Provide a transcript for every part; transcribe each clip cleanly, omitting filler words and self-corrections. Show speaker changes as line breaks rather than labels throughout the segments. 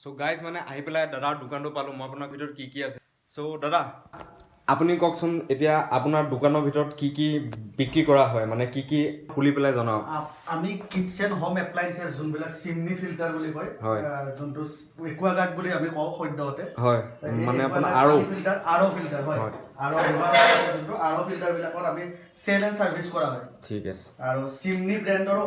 চ' guys, মানে আহি পেলাই দাদাৰ দোকানটো পালোঁ মই। আপোনাৰ ভিতৰত কি কি আছে? চ' দাদা, আপুনি কওকচোন, এতিয়া আপোনাৰ দোকানৰ ভিতৰত কি কি বিক্ৰী কৰা হয়, মানে কি কি খুলি পেলাই জনাওক।
আমি কিটচেন হোম এপ্লায়েন্সেছ, যোনবিলাক চিমনি ফিল্টাৰ বুলি কয়, যোনটো একুৱাগাৰ্ড বুলি আমি কওঁ সদ্যহতে। এই
মানে আপোনাৰ
একুৱাগাৰ্ড
আৰু
পানী ফিল্টাৰ, আৰ অ' ফিল্টাৰ হয়। আৰু ব্যৱহাৰ কৰা যোনটো আৰ অ' ফিল্টাৰ বিলাকত আমি চেল এণ্ড চাৰ্ভিচ কৰা হয়।
ঠিক আছে।
আৰু চিমনি ব্ৰেণ্ডৰো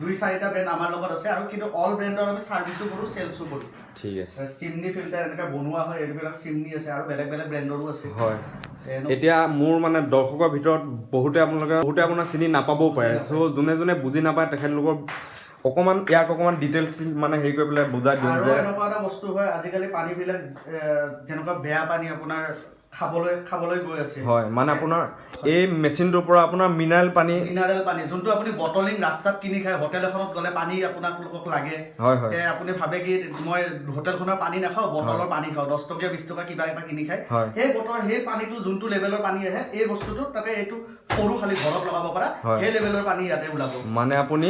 দুই চাৰিটা ব্ৰেণ্ড আমাৰ লগত আছে আৰু কিন্তু অল ব্ৰেণ্ডৰ আমি চাৰ্ভিচো কৰোঁ, চেলছো কৰোঁ।
ঠিক আছে।
চিমনি ফিল্টাৰ এনেকৈ বনোৱা হয়, এইবিলাক চিমনি আছে আৰু বেলেগ বেলেগ ব্ৰেণ্ডৰো আছে।
এতিয়া মোৰ মানে দৰ্শকৰ ভিতৰত বহুতে আপোনালোকে বহুতে আপোনাৰ চিনি নাপাবও পাৰে। চ' যোনে যোনে বুজি নাপায়, তেখেতলোকৰ অকণমান ইয়াক অকণমান ডিটেইলছ মানে হেৰি কৰি পেলাই বুজাই দিওঁ
আৰু
যে
এনেকুৱা এটা বস্তু হয়, আজিকালি পানীবিলাক যেনেকুৱা বেয়া পানী আপোনাৰ খাবলৈ খাবলৈ গৈ আছে।
হয়, মানে আপোনাৰ এই মেচিনটোৰ পৰা আপোনাৰ মিনাৰেল পানী।
মিনাৰেল পানী, যোনটো আপুনি বটলিং ৰাস্তাত কিনি খায়, হোটেল এখনত গ'লে পানী আপোনালোকক লাগে।
হয় হয়
তে আপুনি ভাবে কি মই হোটেলখনৰ পানী নাখাওঁ, বটলৰ পানী খাওঁ, 10 টকীয়া 20 টকা কিবা এটা কিনি খায়। সেই বটল সেই পানীটো যোনটো লেভেলৰ পানী আহে, এই বস্তুটো তাতে এইটো সৰু খালি ঘৰত লগাব পৰা সেই লেভেলৰ পানী ইয়াতে ওলাব।
মানে আপুনি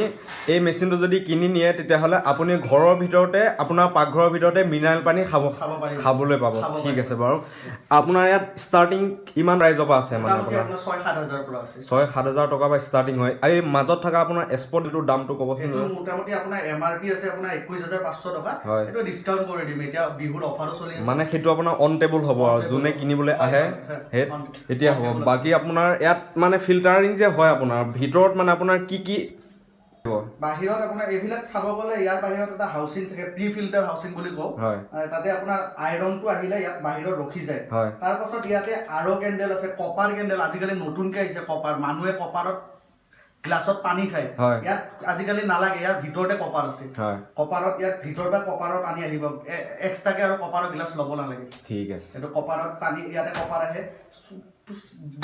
এই মেচিনটো যদি কিনি নিয়ে, তেতিয়াহ'লে আপুনি ঘৰৰ ভিতৰতে, আপোনাৰ পাকঘৰৰ ভিতৰতে মিনাৰেল পানী খাব
খাব পাৰিব।
খাবলৈ পাব।
খাব
ঠিক
পাৰিব।
আছে বাৰু, আপোনাৰ ইয়াত ষ্টাৰ্টিং কিমান প্ৰাইজৰ পৰা আছে মানে?
মোটামুটি
আপোনাৰ
আপোনাৰ 6-7 হাজাৰৰ পৰা আছে।
6-7 হাজাৰ টকাৰ পৰা ষ্টাৰ্টিং হয়। এই মাজত থকা আপোনাৰ এস্পটটোৰ দামটো ক'বচোন।
এইটো মোটামুটি আপোনাৰ এমআৰপি আছে আপোনাৰ 21,500 টকা। এইটো ডিছকাউণ্ট কৰি দিম, এতিয়া বিহুৰ অফাৰো চলি আছে।
মানে সেইটো আপোনাৰ অন টেবুল হ'ব আৰু
On table
যোনে
হ'ব।
কিনিবলৈ আহে
হয়, হয়।
সেই তেতিয়া
on
হ'ব।
table।
বাকী আপোনাৰ ইয়াত মানে ফিল্টাৰিং যে হয়, আপোনাৰ ভিতৰত মানে আপোনাৰ কি কি হ'ব?
বাহিৰত আপোনাৰ এইবিলাক চাব গ'লে ইয়াৰ বাহিৰত এটা হাউচিং থাকে, প্ৰি ফিল্টাৰ হাউচিং বুলি কওঁ। তাতে আপোনাৰ আইৰণটো আহিলে ইয়াত বাহিৰত ৰখি যায়। তাৰপাছত ইয়াতে আৰ কেণ্ডেল আছে, কপাৰ কেণ্ডেল, আজিকালি নতুনকে আহিছে কপাৰ। মানুহে কপাৰত গ্লাছত পানী খায়। ইয়াত আজিকালি নালাগে, ইয়াৰ ভিতৰতে কপাৰ আছে। কপাৰত ইয়াত ভিতৰৰ পৰা কপাৰৰ পানী আহিব, এক্সট্ৰাকে আৰু কপাৰৰ গ্লাছ ল'ব নালাগে।
ঠিক আছে।
এইটো কপাৰত পানী, ইয়াতে কপাৰ আহে।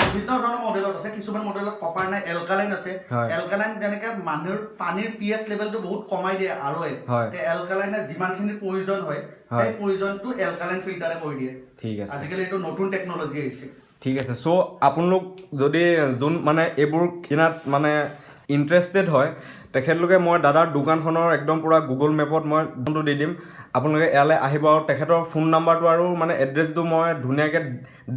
বিভিন্ন ধৰণৰ মডেলত আছে, কিছুমান মডেলত কপাৰ নাই, এলকালাইন আছে। এলকালাইন যেনেকে মানুহৰ পানীৰ পি এইচ লেভেলটো বহুত কমাই দিয়ে আৰু এলকালাইনে যিমানখিনি প্ৰয়োজন হয়, সেই প্ৰয়োজনটো এলকালাইন ফিল্টাৰে কৰি দিয়ে।
ঠিক আছে।
আজিকালি এইটো নতুন টেকনলজি আহিছে।
ঠিক আছে। চ' আপোনালোক যদি যোন মানে এইবোৰ কিনাত মানে ইণ্টাৰেষ্টেড হয়, তেখেতলোকে মই দাদাৰ দোকানখনৰ একদম পূৰা গুগল মেপত মই ফোনটো দি দিম, আপোনালোকে ইয়ালৈ আহিব আৰু তেখেতৰ ফোন নাম্বাৰটো আৰু মানে এড্ৰেছটো মই ধুনীয়াকৈ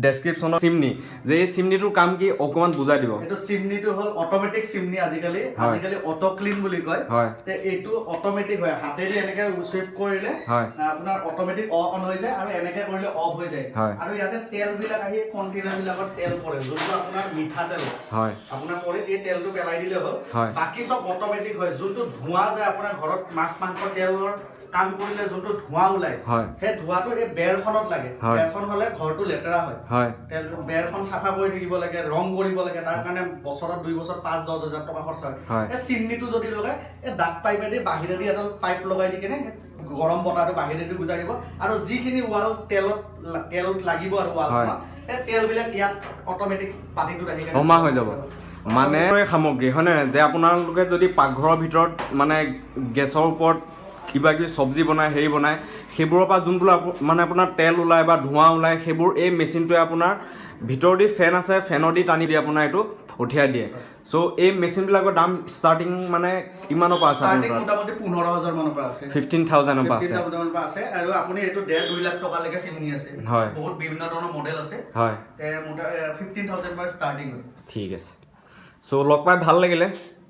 ডেছক্ৰিপশ্যনত। চিমনি যে এই চিমনিটোৰ কাম কি, অকণমান বুজাই দিব।
এইটো চিমনিটো হ'ল অট'মেটিক চিমনি। আজিকালি আজিকালি অট' ক্লিন বুলি কয়। তে এইটো অট'মেটিক হয়, হাতেদি এনেকে চুইফ্ট কৰিলে আপোনাৰ অট'মেটিক অন হৈ যায় আৰু এনেকে কৰিলে অফ হৈ যায়। আৰু ইয়াতে তেলবিলাক আহি কণ্টেইনাৰ বিলাকত তেল পৰে, যোনটো আপোনাৰ মিঠাতেল আপোনাৰ পৰে, এই তেলটো পেলাই দিলে হ'ল। বাকী চব অট'মেটিক হয়। যোনটো ধোঁৱা যায় আপোনাৰ ঘৰত মাছ মাংস তেলৰ কাম কৰিলে যোনটো ধোঁৱা ওলায়, সেই ধোঁৱাটো এই বেৰখনত লাগে। বেৰখন হ'লে ঘৰটো লেতেৰা হয়। তেল বেৰখন চাফা কৰি থাকিব লাগে, ৰং কৰিব লাগে, তাৰ কাৰণে বছৰত 2 বছৰ 5-10 হাজাৰ টকা খৰচ হয়। এই চিমনিটো যদি লগাই, এই ডাক পাইপেদি বাহিৰেদি এডাল পাইপ লগাই দি কেনে গৰম বতাহটো বাহিৰেদি গুজাই দিব আৰু যিখিনি ৱাল তেলত লাগিব আৰু ৱালখনত, সেই তেলবিলাক ইয়াত অট'মেটিক পানীটোত আহি কেনে
জমা হৈ যাব। মানে এই সামগ্ৰী হয়নে যে আপোনালোকে যদি পাকঘৰৰ ভিতৰত মানে গেছৰ ওপৰত কিবা কিবি চব্জি বনায়, হেৰি বনায়, সেইবোৰৰ পৰা যোনবোৰ মানে আপোনাৰ তেল ওলায় বা ধোঁৱা ওলায়, সেইবোৰ এই মেচিনটোৱে আপোনাৰ ভিতৰেদি ফেন আছে, ফেনৰ দি টানি দিয়ে, আপোনাৰ এইটো উঠিয়াই দিয়ে। চ' এই মেচিনবিলাকৰ দাম ষ্টাৰ্টিং মানে কিমানৰ পৰা আছে
ষ্টাৰ্টিং
আপোনাৰ?
মোটামুটি 15 হাজাৰ মানৰ পৰা আছে।
15,000ৰ পৰা আছে।
15,000 পৰা আছে আৰু আপুনি এইটো 1.5-2 লাখ টকালৈকে চিমনি আছে। বহুত বিভিন্ন ধৰণৰ মডেল আছে। 15,000 পৰা ষ্টাৰ্টিং হয়।
ঠিক আছে। চ' লগ পাই ভাল লাগিলে।